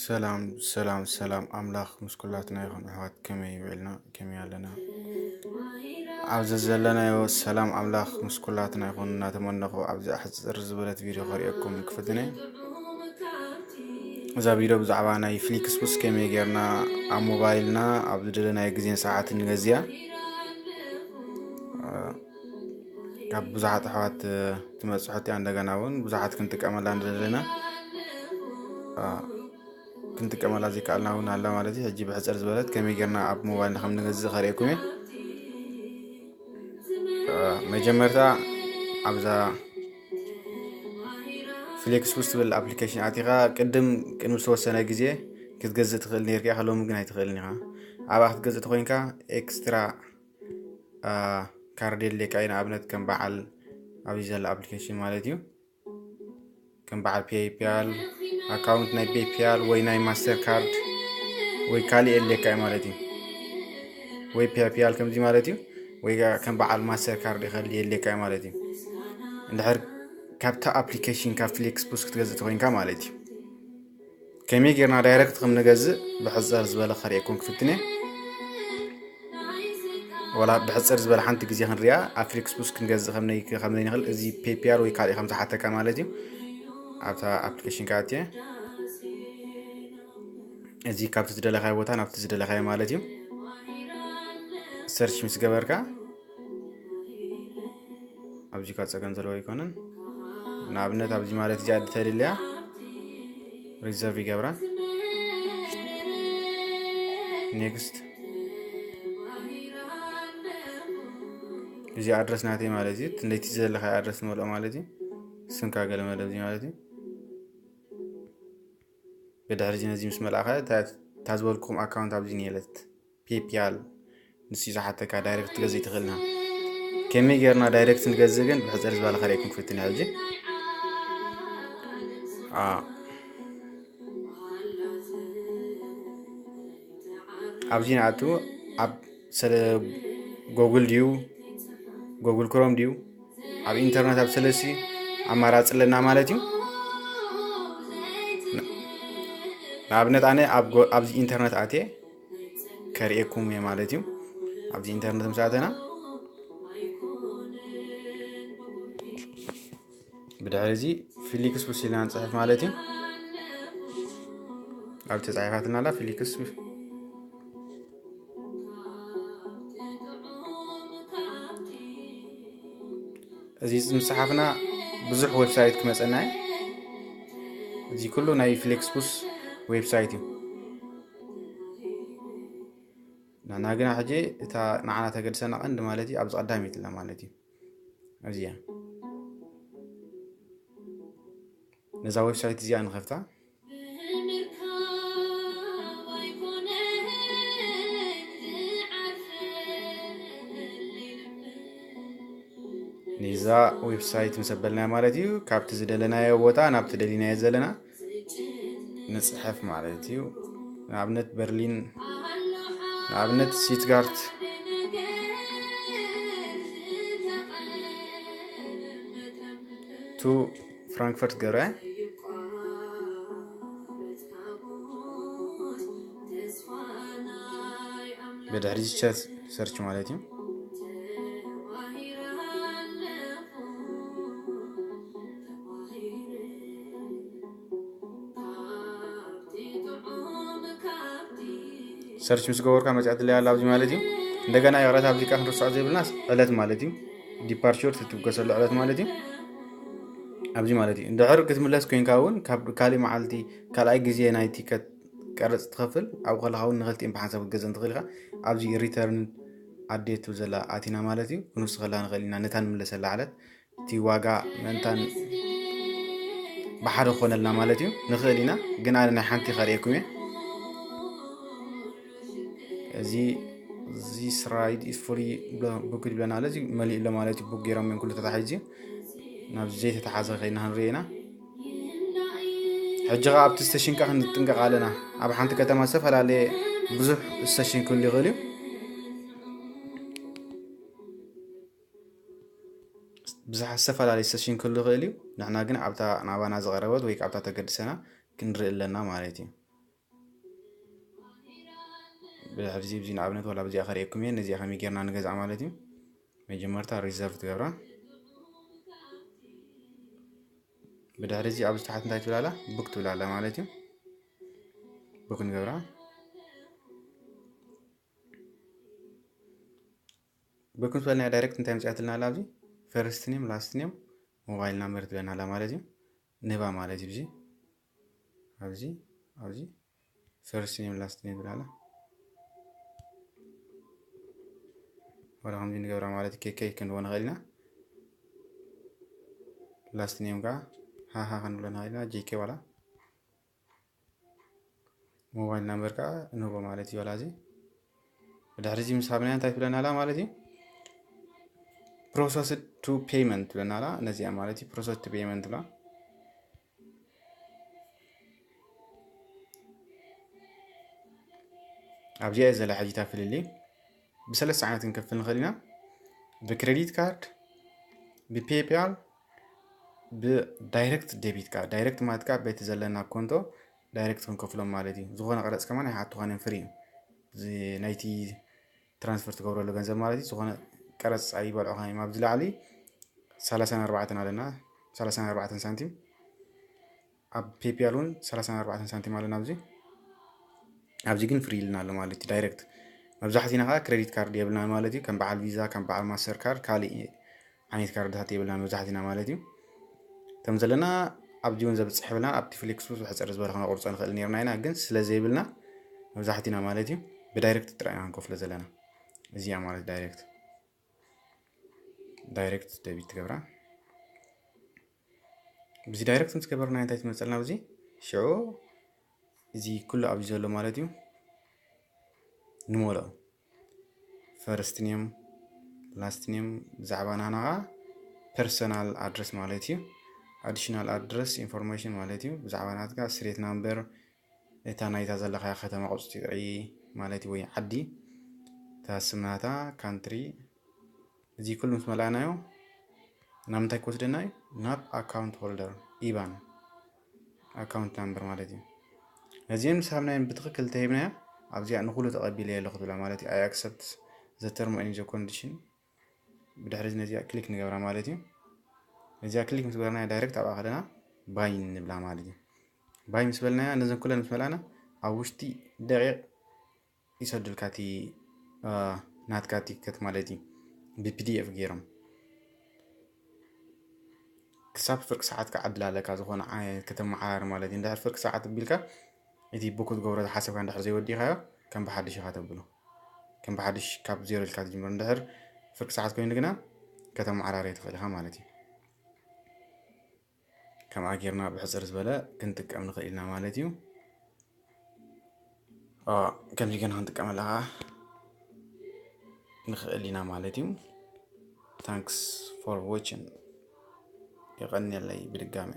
ሰላም ሰላም ሰላም፣ ኣምላኽ ምስ ኩላትና ይኹን። ኣሕዋት፣ ከመይ ውዒልና? ከመይ ኣለና? ኣብዚ ዘለናዮ ሰላም ኣምላኽ ምስ ኩላትና ይኹን እናተመነኹ፣ ኣብዚ ኣሕፅር ዝበለት ቪድዮ ከርእየኩም ክፍትን እየ። እዛ ቪድዮ ብዛዕባ ናይ ፍሊክስቡስ ከመይ ጌርና ኣብ ሞባይልና ኣብ ዝደለናዮ ግዜን ሰዓትን ንገዝያ። ካብ ብዙሓት ኣሕዋት ትመፅእ ሕቶ እያ። እንደገና እውን ብዙሓት ክንጥቀመላ እንደለና ክንጥቀመላ ዘይከኣልና እውን ኣላ ማለት እዩ። ሕጂ ብሕፅር ዝበለት ከመይ ጌርና ኣብ ሞባይልና ከም ንገዝእ ከርእየኩም እየ። መጀመርታ ኣብዛ ፍሌክስቡስ ትብል ኣፕሊኬሽን ኣቲኻ፣ ቅድም ቅድሚ ዝተወሰነ ግዜ ክትገዝእ ትኽእል ነርካ ኢኻ፣ ሎሚ ግን ኣይትኽእልን ኢኻ። ኣብኣ ክትገዝእ ተኮይንካ ኤክስትራ ካርድ የድልየካ እዩ። ንኣብነት ከም በዓል ኣብዚ ዘሎ ኣፕሊኬሽን ማለት እዩ፣ ከም በዓል ፔይፓል ኣካውንት ናይ ፔይፓል ወይ ናይ ማስተር ካርድ ወይ ካሊእ የድልየካ እዩ ማለት እዩ። ወይ ፔይፓል ከምዚ ማለት እዩ፣ ወይ ከዓ ከም በዓል ማስተር ካርድ ይኸል የድልየካ እዩ ማለት እዩ። እንድሕር ካብታ ኣፕሊኬሽን ካብ ፍሌክስቡስ ክትገዝእ ተኮይንካ ማለት እዩ። ከመይ ጌርና ዳይረክት ከም ንገዝእ ብሕፅር ዝበለ ከርእየኩም ክፍትን እየ። ወላ ብሕፅር ዝበለ ሓንቲ ግዜ ክንሪኣ ኣብ ፍሌክስቡስ ክንገዝእ ከም ነይ-፣ ከም ዘይንኽእል እዚ ፔይፓል ወይ ካልእ ከም ዝሓተካ ማለት እዩ። ኣብታ ኣፕሊኬሽን ከኣትየ እዚ ካብቲ ዝደለኻዮ ቦታ ናብቲ ዝደለኻዮ ማለት እዩ። ሰርች ምስ ገበርካ ኣብዚ ካ ፀገም ዘለዎ ኣይኮነን። ንኣብነት ኣብዚ ማለት እዚኣ ተደልያ ሪዘርቭ ይገብራ። ኔክስት። እዚ ኣድረስ ናተይ ማለት እዩ። እንደይቲ ዘለካ ኣድረስ ትመልኦ ማለት እዩ። ስምካ ገለ መለ እዚ ማለት እዩ። ብድሕሪ እዚ ነዚ ምስ መልኣኸ እታ ዝበልኩም ኣካውንት ኣብዚ ነየለት ፔይፓል ንሱ እዩ ዝሓተካ። ዳይሬክት ትገዝእ ትኽእልና። ከመይ ጌርና ዳይሬክት ንገዝእ ግን ብሕፅር ዝበለ ከርእየኩም ክፍትን እየ ሕጂ። አ፣ ኣብዚ ንኣቱ ኣብ ሰለ-፣ ጎግል ድዩ፣ ጎግል ክሮም ድዩ፣ ኣብ ኢንተርነት ኣብ ሰለሲ ኣማራፂ ኣለና ማለት እዩ። ንኣብነት ኣነ ኣብ ጎ-፣ ኣብዚ ኢንተርነት ኣትየ ከርእየኩም እየ ማለት እዩ። ኣብዚ ኢንተርነት ምስ ኣተና ብድሕሪ እዚ ፊሊክስቡስ ኢልና ንፅሕፍ ማለት እዩ። ኣብ ተፃሒፋትና ኣላ ፊሊክስቡስ። እዚ ምስ ፀሓፍና ብዙሕ ዌብሳይት ክመፀና እዩ። እዚ ኩሉ ናይ ፍሌክስቡስ ዌብሳይት እዩ። ንሕና ግና ሕጂ እታ ንዓና ተገድሰና ቀንዲ ማለት እዩ ኣብዚ ቀዳመይቲ ኣላ ማለት እዩ። እዚኣ ነዛ ዌብሳይት እዚኣ ንኸፍታ። ነዛ ዌብሳይት ምስ ኣበልናዮ ማለት እዩ፣ ካብቲ ዝደለናዮ ቦታ ናብቲ ደሊናዮ ዘለና ንፅሕፍ ማለት እዩ። ንኣብነት በርሊን፣ ንኣብነት ስቱትጋርት ቱ ፍራንክፈርት ገረ። ብድሕሪ ቸርች ሰርች ማለት እዩ። ሰርች ምስ ገበርካ መፅኣ ትለይ ኣላ ኣብዚ ማለት እዩ። እንደገና ይቕረታ ኣብዚ ካ ክንርስዖ ዘይብልናስ ዕለት ማለት እዩ። ዲፓርቸር ትትብገሰሉ ዕለት ማለት እዩ። ኣብዚ ማለት እዩ። እንድሕር ክትምለስ ኮይንካ እውን ካብ ካልእ መዓልቲ ካልኣይ ግዜ ናይ ቲከት ቀረፅ ትኸፍል ኣብኡ ከለኻ እውን ንክልቲኦም ብሓንሳብ ክትገዘን ትኽእል ኢኻ። ኣብዚ ሪተርን ኣዴት ትብል ዘላ ኣቲና ማለት እዩ። ክንውስኸላ ንኽእል ኢና ነታ ንምለሰላ ዕለት። እቲ ዋጋ ምእንታን ብሓደ ክኾነልና ማለት እዩ። ንኽእል ኢና፣ ግን ኣነ ናይ ሓንቲ ከርእየኩም እየ። እዚ ዚስ ራይድ ኢዝ ፉሊ ቡክድ ብለና ኣሎ። እዚ መሊኡ ኣሎ ማለት እዩ። ቡክ ገይሮም እዮም ኩሉ ተታሒዙ። ናብ ዘይተተሓዘ ከይና ክንርኢ ኢና። ሕጂ ኸዓ ኣብቲ ስቴሽን ከዓ ክንጥንቀቕ ኣለና። ኣብ ሓንቲ ከተማ ዝተፈላለየ ብዙሕ ስቴሽን ክህሉ ይኽእል እዩ። ብዙሓት ዝተፈላለዩ ሰሽን ክህሉ ይኽእል እዩ። ንሕና ግን ኣብታ ናባና ዝቐረበት ወይ ኣብታ ተገድሰና ክንርኢ ኣለና ማለት እዩ። ብድሕሪ እዚ እዚ ንኣብነት ዋላ ብዚኣ ከርእየኩም እየ። ነዚኣ ከመይ ጌርና ንገዝኣ ማለት እዩ። መጀመርታ ሪዘርቭ ትገብራ። ብድሕሪ እዚ ኣብዚ ታሕቲ እንታይ ትብላላ? ቡክ ትብላላ ማለት እዩ። ቡክ ንገብራ። ቡክ ምስ በልናያ ዳይሬክት እንታይ መፅኣትልና ኣላ? ኣብዚ ፈርስት ኔም፣ ላስት ኔም፣ ሞባይል ናምበር ትብለና ኣላ ማለት እዩ። ንህባ ማለት እዩ። እዚ ኣብዚ ኣብዚ ፈርስት ኔም፣ ላስት ኔም ትብላላ። ዋላ ከምዚ ንገብራ ማለት ኬኬ ክንብሎ ንኽእል ኢና። ላስት ኔም ከዓ ሃሃ ክንብሎ ንኽእል ኢና። ጄኬ ዋላ ሞባይል ናምበር ከዓ ንህቦ ማለት እዩ። ዋላ እዚ ብድሕሪ እዚ ምስ ሃብናያ እንታይ ትብለና ኣላ ማለት እዩ? ፕሮሰስድ ቱ ፔይመንት ትብለና ኣላ። ነዚኣ ማለት እዩ ፕሮሰስ ቱ ፔይመንት ትብላ። ኣብዚኣ እየ ዘላ ሕጂ እታ ፍልልይ። ብሰለስተ ዓይነት ክንከፍል ንኽእል ኢና። ብክሬዲት ካርድ፣ ብፔይፓል፣ ብዳይሬክት ዴቢት ካርድ። ዳይሬክት ማለት ከዓ በቲ ዘለና ኮንቶ ዳይሬክት ክንከፍሎም ማለት እዩ። ዝኾነ ቀረፅ ከማን ኣይሓቱኻን እዮም፣ ፍሪ እዩ። እዚ ናይቲ ትራንስፈር ትገብረሉ ገንዘብ ማለት እዩ። ዝኾነ ቀረፅ ኣይበልዑኻን እዮም። ኣብዚ ላዕሊ ሰላሳን ኣርባዕተን ኣለና፣ ሰላሳን ኣርባዕተን ሳንቲም። ኣብ ፔይፓል እውን ሰላሳን ኣርባዕተን ሳንቲም ኣለና። ኣብዚ ኣብዚ ግን ፍሪ ኢልና ኣሎ ማለት እዩ። ዳይሬክት መብዛሕቲና ከዓ ክሬዲት ካርድ የብልና ማለት እዩ። ከም በዓል ቪዛ፣ ከም በዓል ማስተር ካርድ፣ ካልእ ዓይነት ካርድታት የብልና መብዛሕቲና ማለት እዩ። ከም ዘለና ኣብዚ እውን ዘብፅሕ የብልና። ኣብቲ ፍሌክስ ብሕፅር ዝበለ ከነቁርፆ ንኽእል ነርና ኢና፣ ግን ስለ ዘይብልና መብዛሕቲና ማለት እዩ ብዳይሬክት ጥራይ ኢና ክንከፍሎ ዘለና። እዚኣ ማለት ዳይሬክት ዳይሬክት ደቢት ትገብራ። ብዚ ዳይሬክት ምስ ገበርና እንታይ ትመፀልና? ኣብዚ ሽዑ እዚ ኩሉ ኣብዚ ዘሎ ማለት እዩ ንመልኦ። ፈርስት ኔም፣ ላስት ኔም፣ ብዛዕባ ናና ፐርሰናል ኣድረስ ማለት እዩ። ኣዲሽናል ኣድረስ ኢንፎርሜሽን ማለት እዩ። ብዛዕባ ናትካ ስትሪት ናምበር፣ እታ ናይታ ዘለኻያ ከተማ ቁፅሪ ማለት እዩ፣ ወይ ዓዲ፣ እታ ስም ናታ፣ ካንትሪ። እዚ ኩሉ ምስ መላእናዮ ናብ ምንታይ ክወስደና እዩ? ናብ ኣካውንት ሆልደር ኢባን፣ ኣካውንት ናምበር ማለት እዩ። ነዚአን ምስ ሃብናየን ብትኽክል እንተሂብናያ ኣብዚኣ ንኩሉ ተቐቢለ ኣለኹ ትብላ ማለት እዩ። I accept the term and the condition። ብድሕሪ እዚ ነዚኣ ክሊክ ንገብራ ማለት እዩ። ነዚኣ ክሊክ ምስ ገበርናያ ዳይሬክት ኣብኣ ከለና ባይ ንብላ ማለት እዩ። ባይ ምስ በልናያ ነዘን ኩለን ምስ መላእና ኣብ ውሽጢ ደቂቕ ይሰዱልካ እቲ ናትካ ቲከት ማለት እዩ። ብፒዲኤፍ ገይሮም ክሳብ ፍርቂ ሰዓት ክዓድል ኣለካ። ዝኾነ ከተመዓራሪ ማለት እዩ። እንድሕር ፍርቂ ሰዓት ቢልካ እቲ ቡክ ክትገብሮ ዝሓሰብካ እንድሕር ዘይወዲእካዮ ከም ብሓድሽ ኢኻ ተብሎ። ከም ብሓድሽ ካብ ዜሮ ኢልካ ትጅምር። እንድሕር ፍርቂ ሰዓት ኮይኑ ግና ከተመዓራሪ ትኽእል ኢኻ ማለት እዩ። ከምኣ ጌርና ብሕፅር ዝበለ ክንጥቀም ንኽእል ኢና ማለት እዩ። ከምዚ ጌርና ክንጥቀመላ ከዓ ንኽእል ኢና ማለት እዩ። Thanks for watching። የቐንየለይ ብድጋሜ።